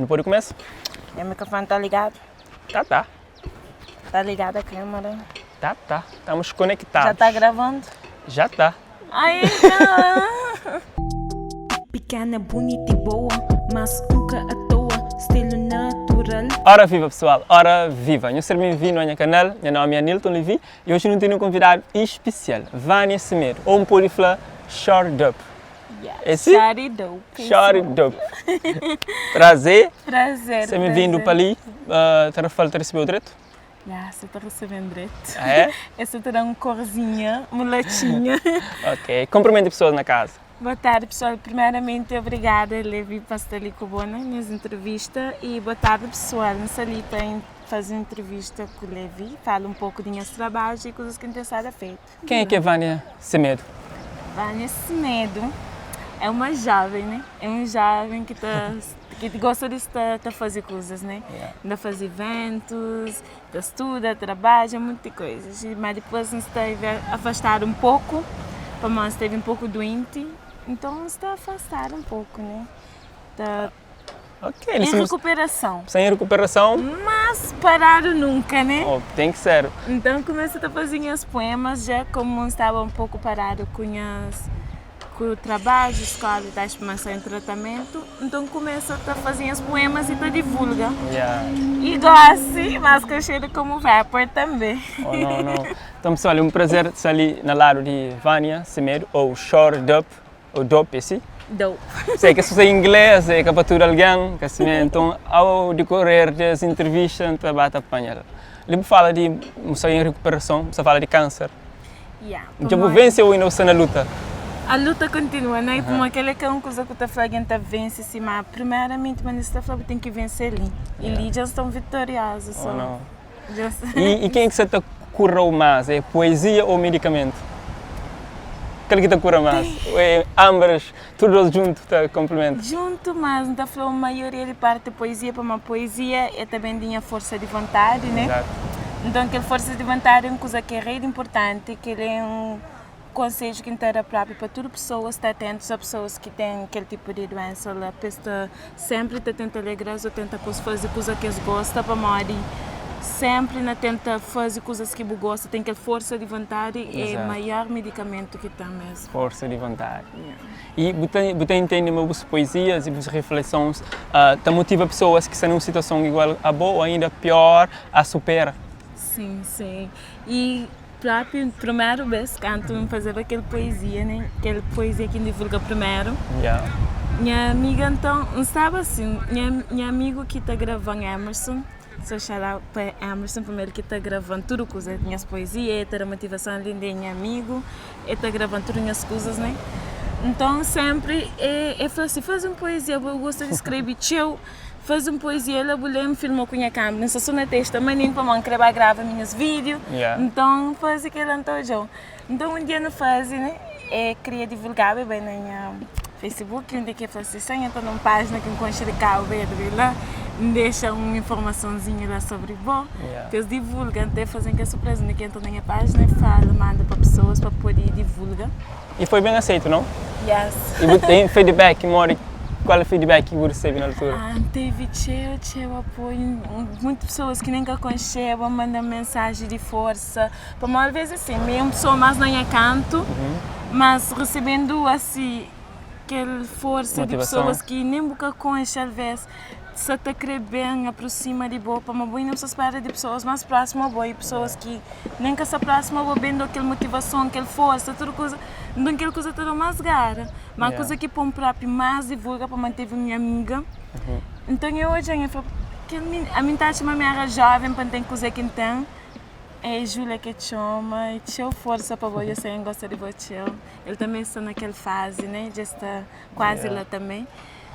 Nu pode kumesa? Nha microfone tá ligado? Tá, tá. Tá ligada a câmera? Tá, tá. Estamos conectados. Já tá gravando? Já tá. Ai, então. Pequena, bonita e boa, mas nunca à toa, estilo natural. Ora viva pessoal, ora viva! Nhos ser ben-vindu a nha kanal, nha nomi é Anilton Levy e oji nu tene un konvidadu ispisial, Vânia Semedo, ou N pode fla Short Dope. Yeah. É si? Shawty Dope. Shawty Dope. Prazer. Prazer. Seja bem-vindo para ali. Uh, tá falta receber o direito? Yeah, você tá recebendo direito. Ah, é? Esse te dá um corzinha, mulatinha. Ok. Cumprimento pessoas na casa. Boa tarde, pessoal. Primeiramente, obrigada, Levi Pasteli Cobona, nessa entrevista. E boa tarde, pessoal. Nessa ali tem fazer entrevista com o Levi. Fala um pouco de minhas trabalhos e coisas que interessada feito. Quem é que é Vânia Semedo? Vânia Semedo é uma jovem, né? É um jovem que, tá, que gosta de estar tá fazer coisas, né? Yeah. De fazer eventos, de estuda, trabalha, muitas coisas. Mas depois esteve afastado um pouco, para nós esteve um pouco doente, então está afastado um pouco, né? Tá Ok, em eles recuperação. sem recuperação, Mas parado nunca, né? oh, tem que ser. Então comecei a fazer os poemas já como estava um pouco parado com, as, com o trabalho, escola e tal, mas em tratamento, então começo a fazer os poemas e a divulga. Yeah. E gosto, mas que eu cheiro como rapper também. Oh, não, não. Então, pessoal, é um prazer estar ali na lado de Vânia Semedo, ou Short Dope, ou Dope, assim. Dope. Sei que se você inglês, é captura alguém, que assim, então, ao decorrer das entrevistas, então, bate apanhar. Ele fala de você em recuperação, você fala de câncer. Yeah, Então, como vence ou ainda você na luta? A luta continua, né? Como aquele que é uma coisa que o falando, tá vence, assim, mas primeiramente, mas está falando tem que vencer ali. E ali já estão vitoriosos. Ou só. não? Já E, e quem é que você te curou mais? É poesia ou medicamento? Aquele que te cura mais? É ambas, tudo junto, te complementa. Junto, mas não está falando a maioria de parte de poesia, para uma poesia é também tinha força de vontade, né? Exato. Então, aquela força de vontade é uma coisa que é muito importante, que ele é um conselho que inteira próprio para toda pessoa estar atento a pessoas que têm aquele tipo de doença, ela pessoa sempre está tenta alegrar, ou tenta fazer coisa que eles gostam para morrer. Sempre na tenta fazer coisas que gosta, tem aquela força de vontade, é o Exato. maior medicamento que tem mesmo. Força de vontade. Yeah. E você você entende as poesias e as reflexões, uh, te motiva pessoas que estão numa situação igual a boa ou ainda pior a supera. Sim, sim. E próprio, primeiro vez canto me fazer aquela poesia, né? Aquela poesia que divulga primeiro. Yeah. Minha amiga então, não estava assim, minha, minha amigo que está gravando Emerson, sou shout para Emerson primeiro que está gravando tudo coisa, minhas poesias, ter a motivação ali de meu amigo, ele está gravando tudo minhas coisas, né? Então sempre é, é falou assim, faz uma poesia, eu gosto de escrever, tchau, faz uma poesia, ela me filmou com a câmera, não só na testa, mas nem para mim, querer grava meus vídeos, Yeah. então faz aquele então Então um dia não faz, né? É, queria divulgar bem na minha Facebook, onde que falou assim, sem entrar numa página que encontra de cá, bem lá, deixa uma informaçãozinha lá sobre bom, Yeah. que eles divulgam, até fazem que é surpresa, né? Que entra na minha página e fala, manda para pessoas para poder divulgar. E foi bem aceito, não? Yes. E você tem feedback, Mori, qual é o feedback que você recebe na altura? Ah, teve cheio, cheio apoio. Muitas pessoas que nunca conheceram mandam mensagem de força. Para uma vez assim, meio pessoa mais não é canto, mas recebendo assim aquela força Motivação. de pessoas que nem nunca conhecem, às vezes, só te querer bem, aproxima de boa, para uma boa, e não se espera de pessoas mais próximas a boa, e pessoas que nem que se aproximam a boa, vendo aquela motivação, aquela força, tudo coisa, então aquela coisa toda mais gara. Mas Yeah. coisa que põe próprio mais divulga para manter minha amiga. Então eu hoje eu falo, que a minha tá chama era jovem para ter coisa que tem. É a Júlia que te chama, e te força para você, eu gosta de você. Ele também está naquela fase, né? Já está quase Yeah. lá também.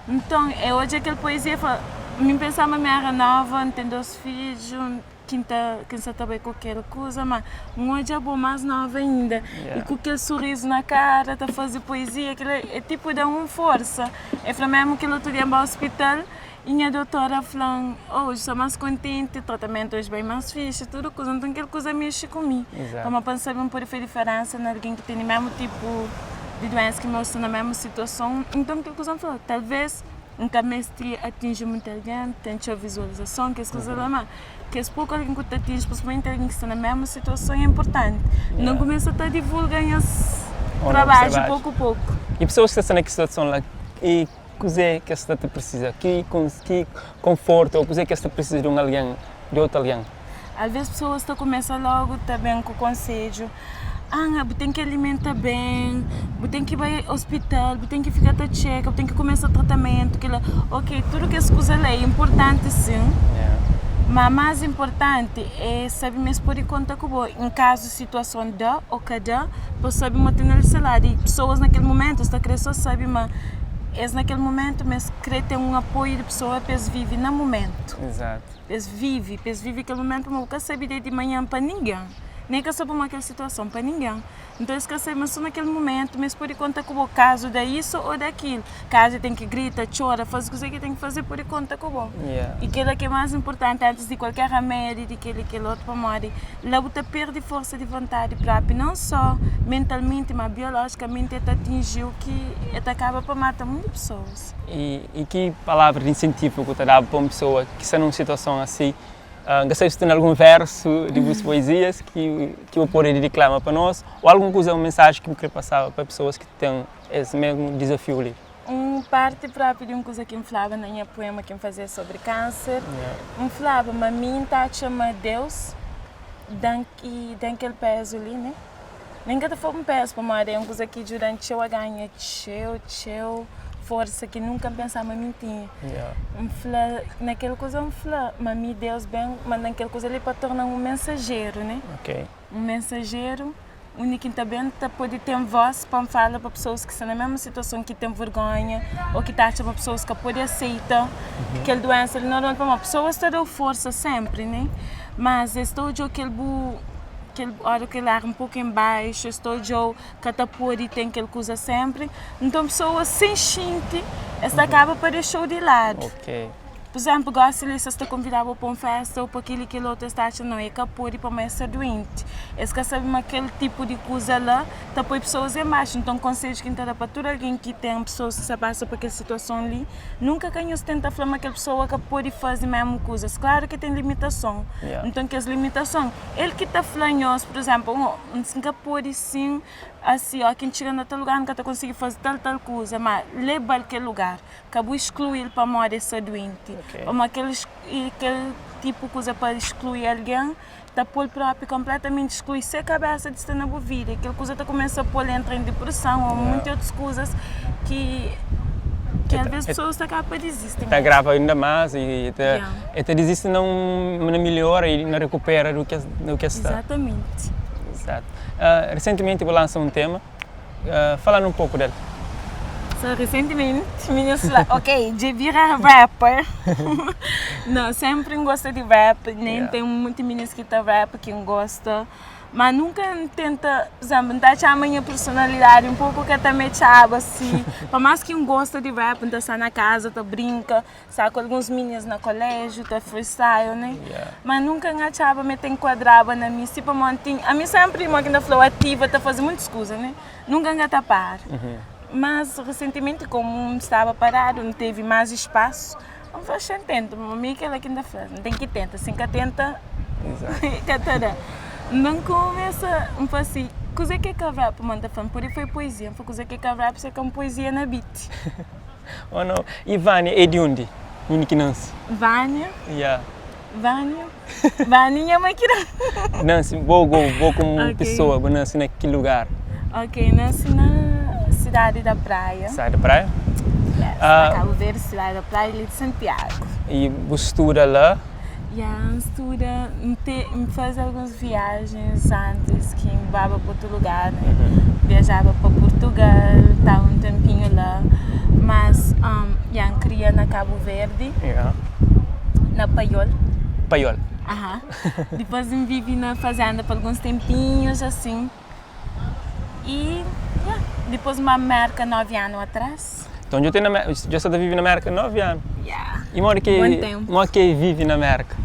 Então, é hoje aquela poesia, fala, me pensava me era nova, não tem dois filhos, quem tá, quem está também com aquela coisa, mas um hoje é bom mais nova ainda. Yeah. E com aquele sorriso na cara, tá fazendo poesia, aquilo é, é tipo dá uma força. É para mesmo que outro dia ao hospital e minha doutora falando, hoje estou mais contente, tratamento hoje bem mais fixe, tudo coisa, então aquela coisa mexe comigo. Exato. Como pensar não pode fazer diferença em alguém que tem o mesmo tipo de doença que eu estou na mesma situação, então aquela coisa falou, talvez N ka meste atinji mutu algen, ten txeu vizualizason, kes kuza la, má kes poku algen ku ta atinji, prinsipalmenti algen ki sta na mésmu situason é inportanti. N kumesa ta divulga nhas trabadju poku poku. I pesoas ki sta na ki situason la, i kuzê ki es sta ta prisiza? Ki konfortu ô kuzê ki es ta prisiza di un algen, di otu algen? Alvês pesoas ta kumesa lógu ta ben ku konsedju, Ah, bu ten ki alimenta ben, bu ten ki bai ospital, bu ten ki fika ta txeka, bu ten ki kumesa tratamentu, kila. Ok, tudu kes kuza la é inportanti sin, má más inportanti é sabe ma es pode konta ku bo en kazu situason da ô ka da, pa sabe ma ten el se ladu. I pesoas na kel mumentu es ta kre so sabe ma es na kel mumentu ma es kre ten un apoiu di pesoa pa es vive na mumentu. Pa es vive, pa es vive kel mumentu ma bu ka sabe dia di manhan pa ningen, nen ka sabe pamodi kel situason pa ningen. Nton es ka sabe ma so na kel mumentu ma es pode konta ku bo kazu da isu ô da kilu. Kazu e ten ki grita, txora, faze kuzê ki ten ki faze pode konta ku bo. I kila ki é más inportanti antis di kualker ramedi di kel i kel otu pamodi la bu ta perde forsa di vontadi propi non so mentalmenti ma biolojikamenti e ta atinjiu ki e ta kaba pa mata monti pesoas. I ki palavra di insentivu ku ta daba pa un pesoa ki sta na un situason asi? N ka sabe si ten algun versu di bus poezias ki ki bu pode diklama pa nos o algun kuza, un mensaji ki bu kre pasaba pa pesoas ki ten es mesmu dizafiu li. Un parti propi di un kuza ki N flaba na nha puema ki N fazia sobri kanser, N flaba ma mi N ta atxa ma Deus da-m da-m kel pezu li, ne? Nen ka ta fla un pezu pamodi é un kuza ki djuda-m txeu a ganha txeu, txeu forsa ki nunka N pensa ma mi tinha. N fla, na kel kuza N fla ma mi Deus ben manda-m kel kuza li pa torna-m un mensajeru, ne? Un mensajeru undi ki N ta ben ta pode ten vós pa N fala pa pesoas ki sta na mesmu situason, ki ten vergonha ô ki ta atxa ma pesoas ka pode aseita kel duénsa li. Normal pamodi pesoas ta da-u forsa sénpri, ne? Mas es ta odja-u kel bu. Kel ora ki el éra un poku en baixu, es ta odja-u ka ta pode ten kel kuza sénpri. Nton, pesoas sen xinti, es ta kaba pa dexa-u di ladu. Pur izénplu, gósi li, si es ta konvidaba-u pa un fésta ô pa kel-li, kel otu, es ta atxa, nau, el ka pode pamodi el sta duenti. Es ka sabe ma kel tipu di kuza la ta poi pesoas en baxu. Nton, konsedju ki N ta da pa tudu algen ki ten pesoas ki sta pasa pa kel situason li, Nunka ka nhos tenta fla ma kel pesoa ka pode faze mésmu kuzas. Klaru ki ten limitason. Nton, kes limitason, el ki ta fla nhos, pur izénplu, N ka pode sin, asi, óki N txiga na tal lugar, N ka ta konsigi faze tal, tal kuza. Má, leba-l kel lugar. Ka bu isklui-l pamodi el sta duenti. Pamodi kel, kel tipu kuza pa isklui algen, ta pô-l própi konpletamenti isklui se kabésa di sta na bu vida. Kel kuza ta kumesa pô-l entra en dipreson ô monti otus kuzas ki ki alvês pesoas ta kaba pa dizisti. Ta agrava inda más i ta e ta dizisti na un na melhora i na rekupera du ke du ke sta. Izatamenti. Izatu. Resentimenti bu lansa un tema. Fala-nu un poku del. So resentimenti minha fla, ok, dja bira rapper. Não, sempre N gosta di rap, nem ten munti minis ki ta rap ki N gosta, ma nunka N tenta, por exemplo, N ta atxaba nha personalidadi un poku ka ta metxaba si, pa más ki N gosta di rap, N ta sta na kaza ta brinka, Sta ku alguns minis na koléjiu ta freestyle, né? Ma nunka N atxaba ma el ta enkuadraba na mi, si pamodi tin, ami sénpri mo ki N ta fla-u ativa ta faze muntis kuza, né? Nunka N ka ta para. Mas resentimenti komu N staba paradu, N tevi más spasu, N fla, xa N tenta, ma mi kel-la ki N ta fla, N ten ki tenta, si N ka tenta ka ta da. Nton N kumesa, N fla si, kuzê ki é ka rap? Ma N ta fla, N pode fla poezia, N fla kuzê ki é ka rap si é ka un poezia na beat. Oh no. E Vânia é di undi? Undi ki nansi? Vânia? Yeah. Vânia? Vânia nha mãe ki da. Nansi, bo go, bo komu okay. Pessoa, bo nansi na ki lugar? Ok, nansi na cidade da Praia. Cidade da Praia? Yes, na Cabo Verde, cidade da Praia, li di Santiago. E bu studa la? Yeah, N studa, N te, N faze alguns viagens antis ki N baba pa otu lugar, né? Viajaba pa Purtugal, tava un tenpinhu la, mas, yeah, N kria na Kabu Verdi, na Paiol. Paiol. Aha. Dipôs N vivi na fazenda pa alguns tenpinhus, asin. I, yeah, dipôs N ba Merka 9 anu atras. Nton, dja ten na dja sta ta vive na Merka 9 anu. Yeah. I modi ki Bon tempu. modi ki é vive na Merka?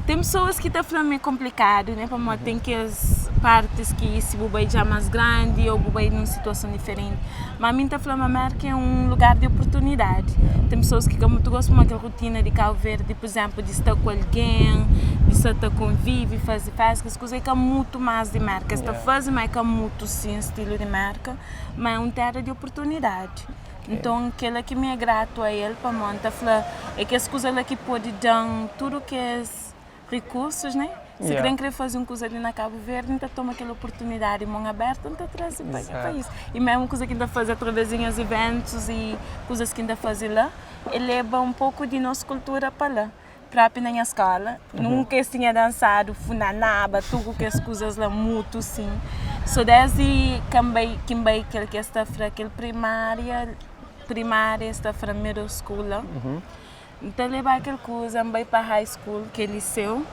Ten pesoas ki ta fla ma é konplikadu, né? Pamodi ten kes. partis ki si bu bai dja más grandi ô bu bai nun situason diferenti. Má mi N ta fla ma Mérka é un lugar di oportunidadi. Ten pesoas ki ka mutu gosta pamodi kel rutina di Kabu Verdi, pur izénplu, di sta ku algen, di sta ta konvive, faze fésta, kes kuza é ka mutu más di Mérka. Es ta faze, má é ka mutu sin stilu di Mérka. Má é un téra di oportunidadi. Nton, kel-la ki mi é gratu a el pamodi N ta fla é kes kuza la ki pode da-m tudu kes rikursus, né? Si kre N kre faze un kuza li na Kabu Verdi, N ta toma kel oportunidadi mon abertu, N ta traze pa nha país. I mésmu kuza ki N ta faze através di nhas iventus i kuzas ki N ta faze la, é leba un poku di nos kultura pa la. Própi na nha skóla, nunka es tinha dansadu funaná, batuku, kes kuzas la mutu sin. So désdi ka N bai, ki N bai kel ki es ta fla kel primária, primária es ta fla middle school la. N ta leba kel kuza, N bai pa high school, ki é liseu,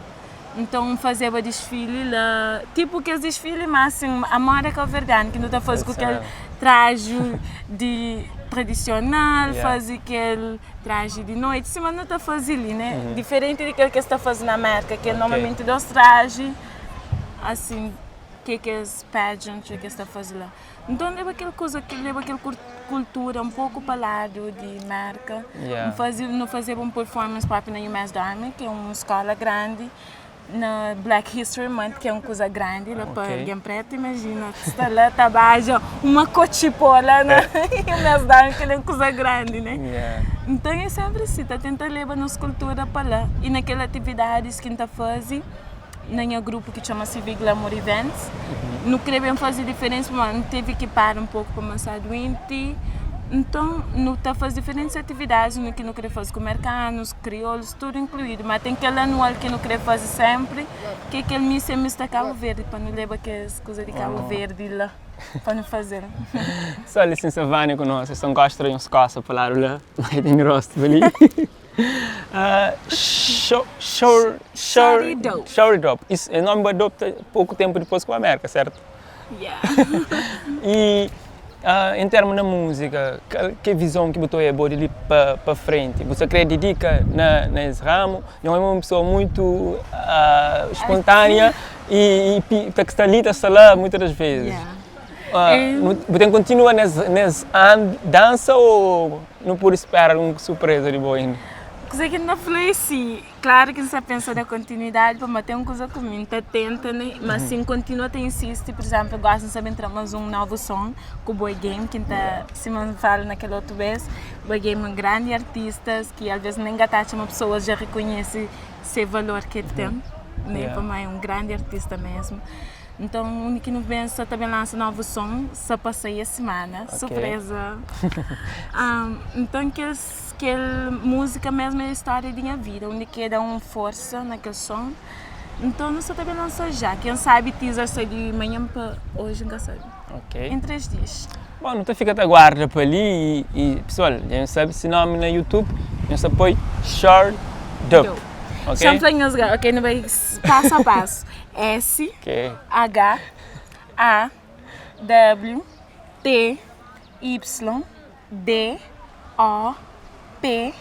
nton N fazeba disfili la, tipu kes disfili má asin, a moda kauverdianu ki nu ta faze ku kel traji di tradisional, faze kel traji di noiti, sima nu ta faze li, né? Diferenti di kel ki es ta faze na Mérka, ki é normalmenti dos traji, asin, ki é kes pageant ki es ta faze la. Nton leba kel kuza, leba kel kultura un poku pa ladu di Merka. N faze, nu fazeba un performance propi na UMass Dartmouth, ki é un skola grandi, na Black History Month, ki é un kuza grandi la pa algen pretu. Imajina, sta la ta baja uma kotxipó la na UMass Dartmouth, kel é un kuza grandi, né? Nton é senpri si, ta tenta leba nos kultura pa la. I na kel atividadis ki N ta faze. na nha grupu ki txoma CV Glamour Events. Nu krê ben faze diferensa pamodi nu tevi ki para un poku pamodi sta duenti. Nton, nu ta faze diferentis atividadis nu ki nu krê faze ku merkanus, kriolus, tudu inkluidu. Ma ten kel anual ki nu krê faze senpri, ki é kel Miss e Mister Kabu Verdi, pa nu leba kes kuza di Kabu Verdi la pa nu faze-l. Só lisensa Vânia ku nos, es ta ngosta di nhos kosta pa ladu la, ma e ten rostu pa li. Shorty Dope. Shorty Dope. Isso é nome adopta pouco tempo depois com a América, certo? Yeah. E em termos da música, que visão que botou é boa de para pa frente? Você quer dedica na nesse ramo? Não é uma pessoa muito espontânea e, e, e que está ali, está lá muitas das vezes. Yeah. Bu ten kontinua nes dansa ô nu pode spera algun surpreza di bo inda? Kuze ki N ta fla é si, klaru ki N sta pensa na kontinuidadi pamodi ten un kuza ku mi, N ta tenta ne, ma si N kontinua ta insisti, pur izénplu gosi N sta ben tra mas un novu son ku Boy Game ki N ta, sima N fala na kel otu bes, Boy Game é un grandi artista ki alvês nen ka ta atxa ma pesoas dja rekonhese se valor ki el ten ne, pamodi é un grandi artista mesmu. Nton, undi ki nu ben sa ta ben lansa novu son, sa pa sai es simana, surpreza! Nton kel kel múzika mesmu é stória di nha vida, undi ki da un forsa na kel son. Nton nu sa ta ben lansa já, ken sabi teaser sai di manhan pa oji N ka sabi, en 3 dias. Bon, nu ta fika ta guarda pa li i pesoal, dja nhos sabe si nomi na YouTube, nhos ta poi Short Dope, ok? Xa N fla nhos gó, ok, nu bai pasu a pasu. S H A W T Y D O P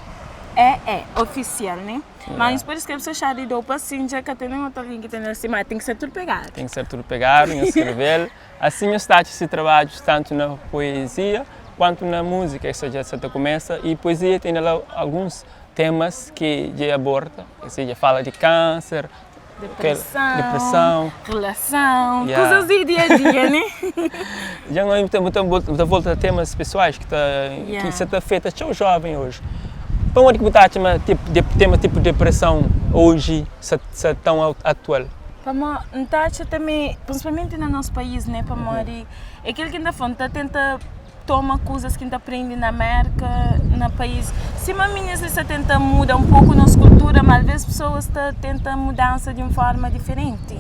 E E Ofisial, né? Má nhos pode skrebe sô Shawty Dope asin, dja ka ten nen otu algen ki ten el asin, má ten ki ser tudu pegadu. Ten ki ser tudu pegadu, nhos skrebe-l. Asin nhos ta atxa se trabadjus tantu na poezia kuantu na múzika, esa dja sa ta kumesa i poezia ten la alguns temas ki dja e aborda, ou seja, fala di kánser, Depressão, relação, kuzas di dia a dia, né? Dja nu ta, bu ta volta a temas pesoais ki ta, ki sa ta afeta txeu joven oji. Pamodi ki bu ta atxa ma tema tipo depressão oji sa sa tão atual? Pamodi N ta atxa tanbe, prinsipalmenti na nos país, né, pamodi é kel ki N ta fla, N ta tenta toma kuzas ki N ta prende na Mérka, na país. Sima minis li sta tenta muda un poku nos kultura, ma alvês pesoas ta tenta mudansa di un fórma diferenti.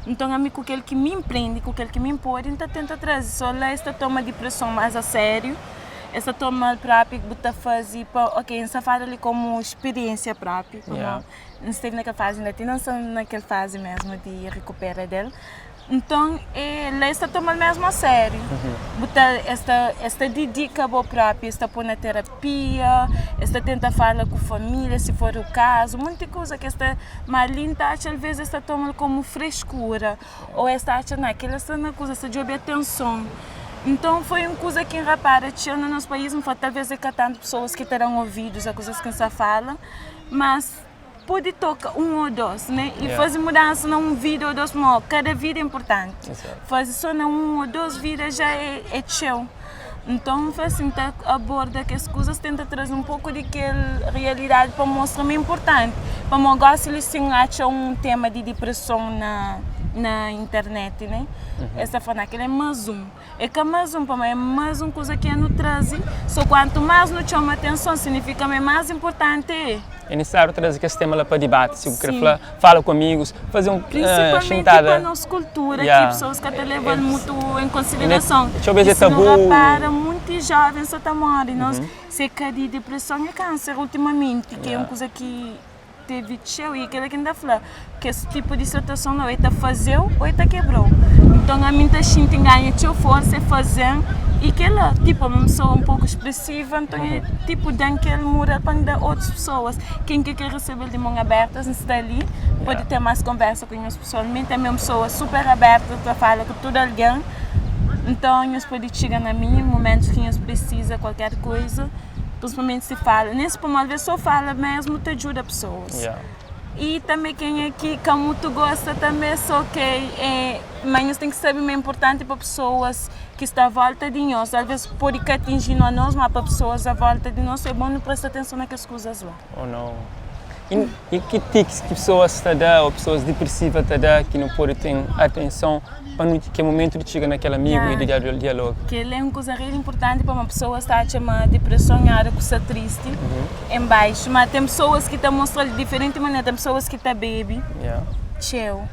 Nton, ami ku kel ki mi N prende, ku kel ki mi N pode, N ta tenta traze. Sô la es ta toma dipreson más a sériu, es ta toma-l própi bu ta faze pa, ok, N sta fala li komu spiriénsia própi, pamodi N steve na kel fazi, inda ti N sta na kel fazi mésmu di rekupera del. Nton e la es ta toma-l mesmu a sériu. Bu ta, es ta, es ta didika bo propi, es ta pô na terapia, es ta tenta fala ku família si for u kazu, monti kuza ki es ta, ma li N ta atxa alvês es ta toma-l komu freskura ô es ta atxa na kel-la sta na kuza, es ta djobe atenson. Nton foi un kuza ki N rapara txeu na nos país, N fla talvês é ka tantu pesoas ki ta da-m ovidus a kuzas ki N sta fala, mas pode toka un ô dôs, né? E faze mudansa na un vida ô dôs, pamodi kada vida é inportanti. Faze sô na un ô dôs vida já é é txeu. Nton, N fla asin, N ta aborda kes kuzas, tenta traze un poku di kel realidadi pa mostra ma é inportanti. Pamodi gósi li si N atxa un tema di dipreson na na internet, né? Es ta fla, na kel-la é más un. É ka más un, pamodi é más un kuza ki nu traze. So kuantu más nu txoma atenson, signifika ma é más inportanti é. É nisisáriu traze kes tema la pa dibati, si bu kre fla, fala ku amigus, faze un Prinsipalmenti xintada. pa nos kultura ki pesoas ka ta leba-l mutu en konsiderason. Txeu bes I é si nu tabu. rapara, munti jóvens sa ta móre. Nos, se ka di depreson é kánser ultimamenti, ki é un kuza ki Tevi txeu i kela ki N ta fla, kes tipu di situason la, ô e ta faze-u ô e ta kebra-u. Nton ami N ta xinti N ganha txeu forsa e faze-m i kela, tipu ami N soa un poku spresiva, nton e tipu da-m kel mural pa N da otus pesoas. Ken ki kre resebe-l di mon abertas N sta li, pode ten más konversa ku nhos pesoalmenti. Ami é un pesoa super aberta, ta fala ku tudu algen, nton nhos pode txiga na mi mumentus ki nhos prisiza kualker kuza. Principalmente si fala, nem se pamodi alvês só fala mesmo ta djuda pessoas. E também quem é ki ka mutu gosta também só ok, é, mas nhos tem ki sabe ma é importante pa pessoas ki sta à volta di nhos, alvês pode ka atingi-nu a nos, mas pa pessoas à volta di nos é bom nu presta atenson na kes kuzas la. Oh no. E, e ki tiques ki pessoas ta da ou pessoas depressivas ta da ki nu pode ten atenson pa nu ki é momento di txiga na kel amigu e di dialoga? Kel é un kuza rei inportanti pa uma pessoa sta atxa ma depreson é ora ku sta tristi en baixu, ma ten pessoas ki ta mostra-l di diferenti manera, ten pessoas ki ta bebe txeu.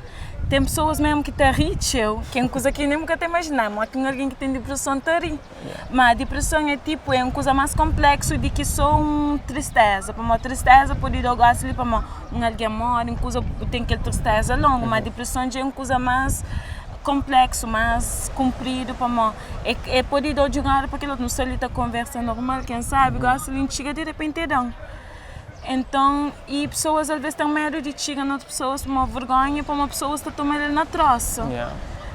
Ten pessoas mesmu ki ta ri txeu, ki é un kuza ki nen bu ka ta imajina, ma ki un algen ki ten depreson ta ri. Ma dipreson é tipu é un kuza más konpleksu di ki sô un tristeza, pamodi tristeza pode da gósi li pamodi un algen móre, un kuza bu ten kel tristeza longu, ma dipreson dja é un kuza más konpleksu, más kunpridu pamodi é pode da-u di un óra pa kel otu, nu sta li ta konversa normal, ken sabe gósi li N txiga direpenti é da-m. Enton, i pesoas alvês ten medu di txiga na otu pesoas pamodi vergónha, pamodi pesoas ta toma el na trósa.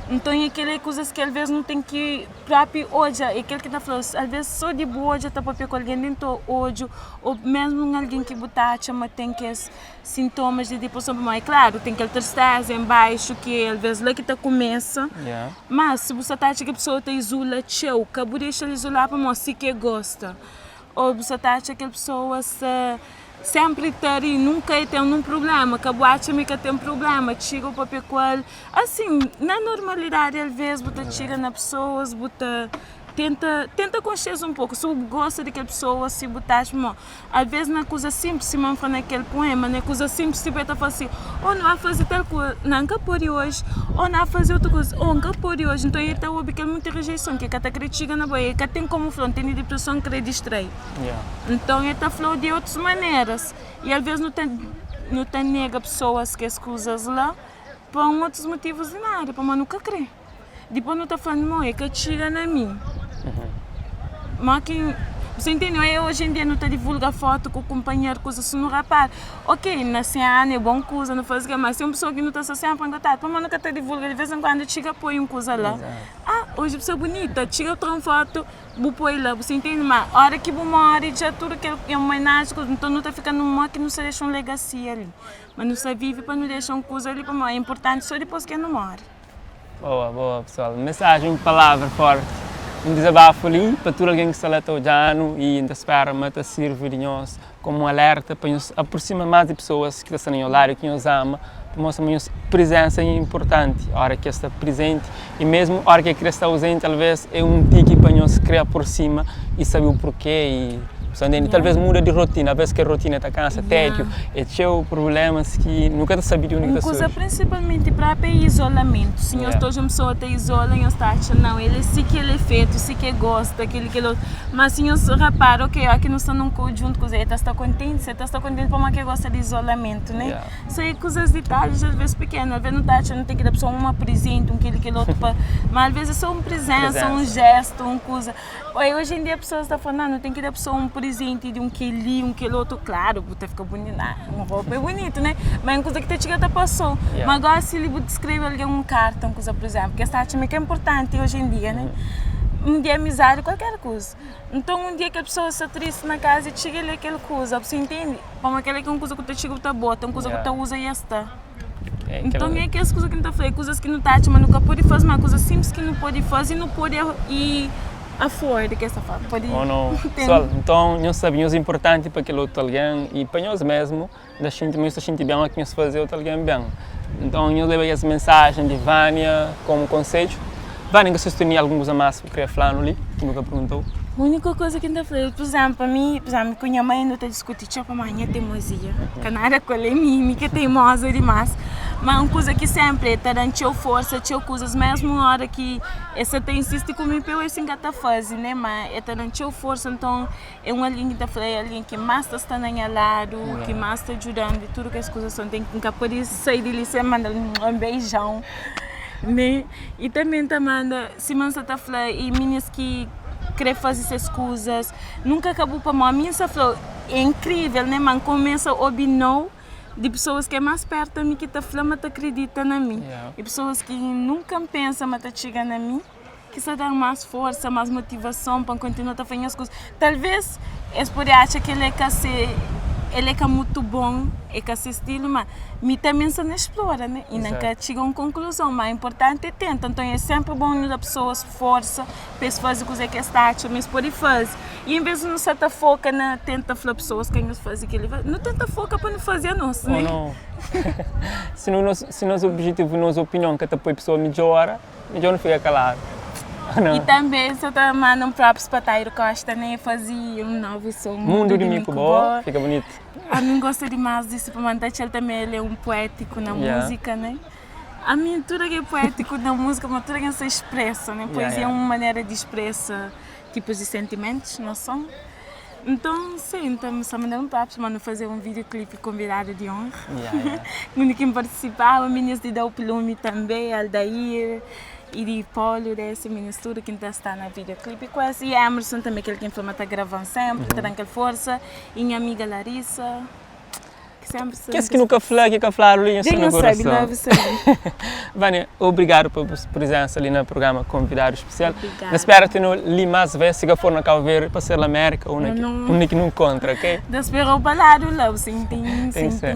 Nton é kel-li kuzas ki alvês nu ten ki Propi odja é kel ki ta fla, alvês sô di bu odja ta pâpia ku algen déntu odju ô mésmu un algen ki bu ta atxa ma ten kes sintomas di depreson. Pamodi é klaru, ten kel tristéza inbaixu ki alvês la ki ta kumesa. Má si bu sta ta atxa ki pesoa ta izula txeu, ka bu dexa-l izula pamodi si ki el gosta. Ô bu sta ta atxa kel pesoa sta sénpri ta ri, nunka el ten nun prubléma, ka bu atxa ma el ka ten prubléma, txiga bu pâpia ku el. Asin, na normalidadi alvês bu ta txiga na pesoas, bu ta tenta tenta konxe-s un poku, si bu gosta di kel pesoa, si bu ta atxa ma alvês na kuza sinplis, sima N fla na kel puema, na kuza sinplis tipu el ta fla si, oh nu ba faze tal kuza, na N ka pode oji, oh nu ba faze otu kuza, oh N ka pode oji, nton el ta obi kel monti rijeison ki el ka ta kre txiga na bo, el ka ten komu fla, N tene dipreson, N kre distrai. Nton el ta fla-u di otus maneras i alvês nu ta nu ta nega pesoas kes kuzas la pa un otus motivus di nada, pamodi nu ka kre. Dipôs nu ta fla, Nau, el ka txiga na mi. Má ki bu intende? Oji en dia nu ta divulga fotu ku kunpanheru, kuzas si nu rapara. Ok, na se anu é bon kuza, nu faze kel, má si é un pesoa ki nu ta sta sénpri en kontatu, pamodi nu ka ta divulga? Di vês en kuandu txiga poi un kuza la. Ah, oji bu sta bunita, txiga tra un fotu. Bu poi la, bu intende? Ma ora ki bu more dja tudu kel é omenaji, nton nu ta fika nun mo ki nu sta dexa un legasia li. Ma nu sta vive pa nu dexa un kuza li pamodi é inportanti so dipôs ki nu more. Boa, boa pessoal. Mensagem, un palavra forti, un dizabafu li pa tudu algen ki sta la ta odja-nu i N ta spera ma ta sirvi di nhos komu un alerta pa nhos aprosima más di pesoas ki ta sta na nhos ladu, ki nhos ama, pa mostra ma nhos prizensa é inportanti óra ki es sta prizenti i mesmu óra ki es krê sta auzenti alvês é un tiki pa nhos krê aprosima i sabe u purkê i. Sa ntende? Talvez muda di rotina, às ves kel rotina ta kansa, tédiu, é txeu prublémas ki nu ka ta sabe di undi ki Un ta kuza surji. prinsipalmenti própi é izolamentu. Si nhos ta odja un pesoa ta izola, nhos ta atxa, nau, el é si ki el é fetu, si ki el gosta, kel-li, kel otu. Má si nhos rapara, ok, óki nu sta na un konjuntu ku el ta sta kontenti, si el ta sta kontenti pamodi ki el gosta di izolamentu, né? So é kuzas ditalhis alvês pikenu, alvês nu ta atxa nu ten ki da pesoa uma prizenti, un kel-li, kel otu pa, má alvês é sô un prizénsa, un jéstu, un kuza. Oi, oji en dia pesoas ta fla, nu ten ki da pesoa un prizenti di un kel-li, un kel otu. Klaru, bu ta fika bunitu, un ropa é bunitu, né? Má é un kuza ki ta txiga ta pasa-u. Má gósi li bu skrebe algen un karta, un kuza, pur izénplu, ki es ta atxa ma é ka inportanti oji en dia, né? Un di amizadi, kualker kuza. Nton, un dia kel pesoa sta tristi na kaza i txiga i lé kel kuza, bu intende? Pamodi kel-la ki é un kuza ku ta txiga bu ta bota, un kuza ku ta uza i es sta. Nton é kes kuza ki N ta fla, é kuzas ki nu ta atxa ma nu ka pode faze, ma é kuzas sinplis ki nu pode faze i nu pode i afford ki es ta fla, pode Oh no. ten. Pessoal, nton nhos sabe nhos é inportanti pa kel otu algen i pa nhos mesmu da xinti ma nhos ta xinti ben óras ki nhos faze otu algen ben. Nton nhos leba es mensajen di Vania komu konsedju. Vania, N ka sisti tene algun kuza más bu kria fla-nu li ki nu ka pergunta-u? Úniku kuza ki N ta fla, pur izénplu, ami, pur izénplu, ku nha mai nu ta diskuti txeu pamodi nha teimozia, ka nada ku el, é mi, mi ki é teimoza dimás. Má un kuza ki sénpri el ta da-m txeu forsa, txeu kuzas, mésmu óra ki el sa ta insisti ku mi pa eu sin ka ta faze, né, má el ta da-m txeu forsa. Nton, é un algen ki N ta fla, é algen ki más ta sta na nha ladu, ki más ta djuda-m di tudu kes kuza. N ka pode sai di li sen manda-l un beijão. Né? I tanbe N ta manda, sima N sa ta fla, i minis ki kre faze ses kuzas, nunka ka bu pamodi ami N sa fla, é inkrivel, né? Ma N kumesa obi nou di pesoas ki é más pertu di mi ki ta fla ma ta kridita na mi, i pesoas ki nunka N pensa ma ta txiga na mi, ki sta da-m más forsa, más motivason pa N kontinua ta faze nhas kuzas. Talvês es pode atxa ki el é ka se, el é ka mutu bon, é ka se stilu, má mi tanbe N sta na splora, né? Inda N ka txiga un konkluzon, má inportanti é tenta. Nton é sénpri bon nu da pesoas forsa pa es faze kuzê ki es ta atxa ma es pode faze. I envês di nu sta ta foka na tenta fla pesoas ka nhos faze kel-li, nu tenta foka pa nu faze anos, né? Ô nau. Si nos, si nos objetivu, nos opinion ka ta poi pesoa midjora, Midjor nu fika kaladu. E tanbe sa ta manda un props pa Tairo Costa ne fazi un novu som Mundu di mi ku bo fika bunitu. Ami n'gosta dimas di si pamodi n'ta atxa-l tanbe el é un puétiku na múzika ne. Ami tudu ki é puétiku na múzika ma tudu algen sa expresa ne, poezia é un manera di expresa tipus di sentimentus na som. Nton, sin, nton sa manda-m un props pa nu faze un videoclip konvidadu di onra undi ki N partisipaba, minis di Dope Lume tanbe, Aldair i di Polu desi minis tudu ki N ta sta na videoclip ku es i Emerson tanbe kel ki N fla ma ta grava-m senpri, ta da-m kel forsa i nha amiga Larissa. Kes ki nu ka fla, ki ka fladu li, nhos sta na korason. Vânia, obrigadu pa bu prizensa li na programa Konvidadu Spesial. Na spera tenu li más vez, si ka for na Kabu Verdi, pa ser la Amérika ou undi ki nu nkontra, ok? Ta spera-u pa ladu la, bu sinti, sinti.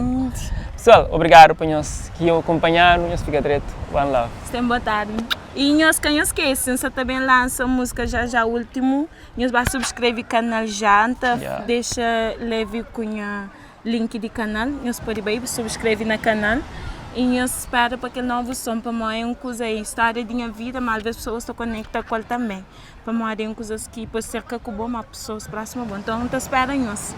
Pessoal, obrigadu pa nhos ki akonpanha-nu, nhos fika dretu. One love. Ten boa tardi. I nhos ka nhos skese, N sa ta ben lansa múzika já já, últimu. Nhos ba subscreve canal já nta dexa leve ku nha link di canal nhos pode bai subscreve na canal e nhos spera pa kel novo som pamodi é un kuza é história di nha vida ma alvez pessoas ta conecta ku el tambe pamodi é un kuzas ki pode ser ka ku bo ma pessoas próximo bo nton nta spera nhos.